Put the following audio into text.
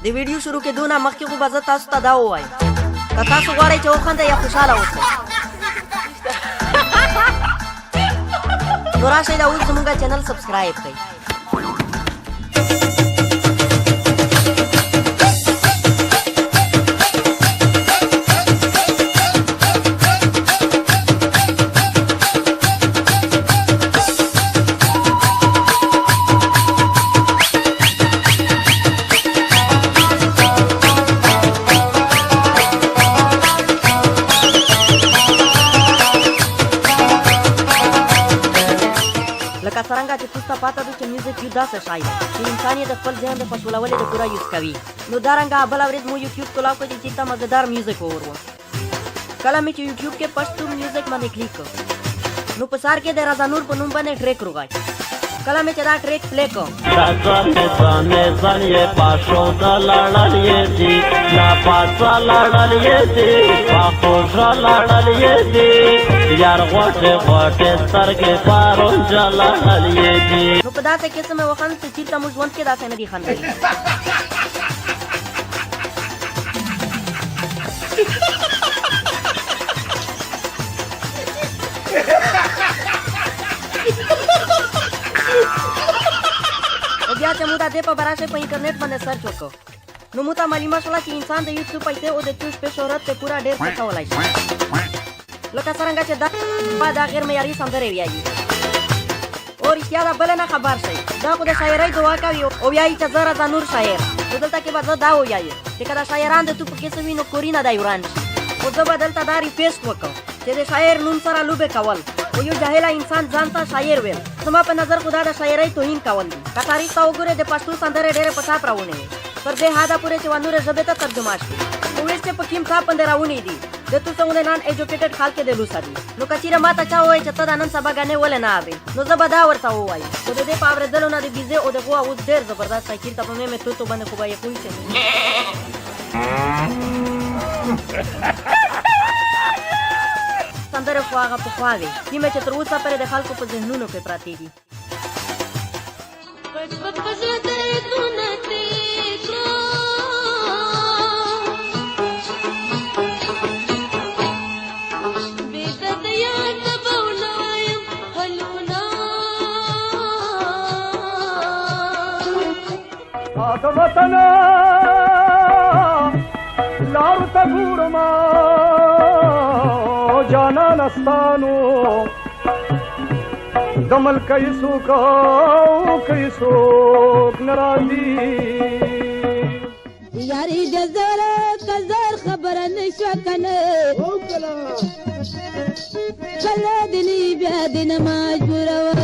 د ویډیو شروع کېدو نه مخکې خو به زه تاسو ته دا ووایم، که تاسو غواړئ چې وخندئ یا خوشحاله اوسئ، نو راشئ دا اوس زموږ چینل subscribe کړئ. لکه څرنګه چې تاسو ته پاته ده چې میوزیک یو داسې شی دی چې انسان یې د خپل ذهن د خوشحالولو د پوره use کوي. نو دا رنګه بله ورځ مو یوټیوب کولاو کړ چې چېرته مزیدار میوزیک ووروم. کله مې چې یوټیوب کې پښتو میوزیک باندې کلیک کړ، نو په سر کې د رضا نور په نوم باندې track روغی. کله مې چې دا track play کړ، ځانې ځانې ځان یې پاشو د لړل یې دي، لا پاڅه لړل یې دي، پاخوږه لړل یې دي، یار غوټې غوټې سترګې پارونجه لړل یې دي. نو په داسې قسم مې وخندل چې چېرته مو ژوند کې داسې نه دي خندلي. او بیا چې مو دا دې په براشې په انټرنیټ باندې search وکړو، نو مو ته معلومه شوله چې انسان د یو څو پیسې او د څو شپې شهرت ته پوره ډېر څه کولی شي. لکه څرنګه چې دا غیر معیاري سندرې ویایي، او رښتیا ده بله نه خبر شئ، دا خو د شاعرۍ دعا کوي او ویایي چې زه رضا نور شاعر. نو دلته کې به زه دا وویایم چې که د شاعران د تو په کیسه وي، نو کورینه دی وران شي. خو زه به دلته دا request وکړم چې د شاعر نوم سره لوبې کول خو یو جاهله انسان ځان ته شاعر ویل، زما په نظر خو دا د شاعرۍ توهین کول دي. که تاریخ ته وګورئ، د پښتو سندرې ډېرې په ټاپ راونې وې، تر دې حده پورې چې وه نورې ژبې ته ترجمه شوې. خو ویس چې په کیم ټاپ باندې راونې دي، د تو څنګه non-educated خلک د لوسه دي. نو که چېرې ما ته چا ووایي چې ته دا نن سبا ګانې ولې نه اورې، نو زه به دا ورته ووایم، خو د دې په اورېدلو نه د بیزې او د غوا اوس ډېر زبردست دی. چېرته په مې مې توتو باندې خو به یې پوه شي. سندرې خو هغه پخوا وې، کومې چې تر اوسه پورې د خلکو په ذهنونو کې پرتې دي. پټ په زړه دردونه ترې کړو، بې د یار ته به ونه وایم حلونه. د وطن لارو ته ګورم، جانان استانو د ملکۍ څوک او کوي څوک نه راځي. یاري د زر کزر خبره نشو کنه، کله دني بیا دین مجبور.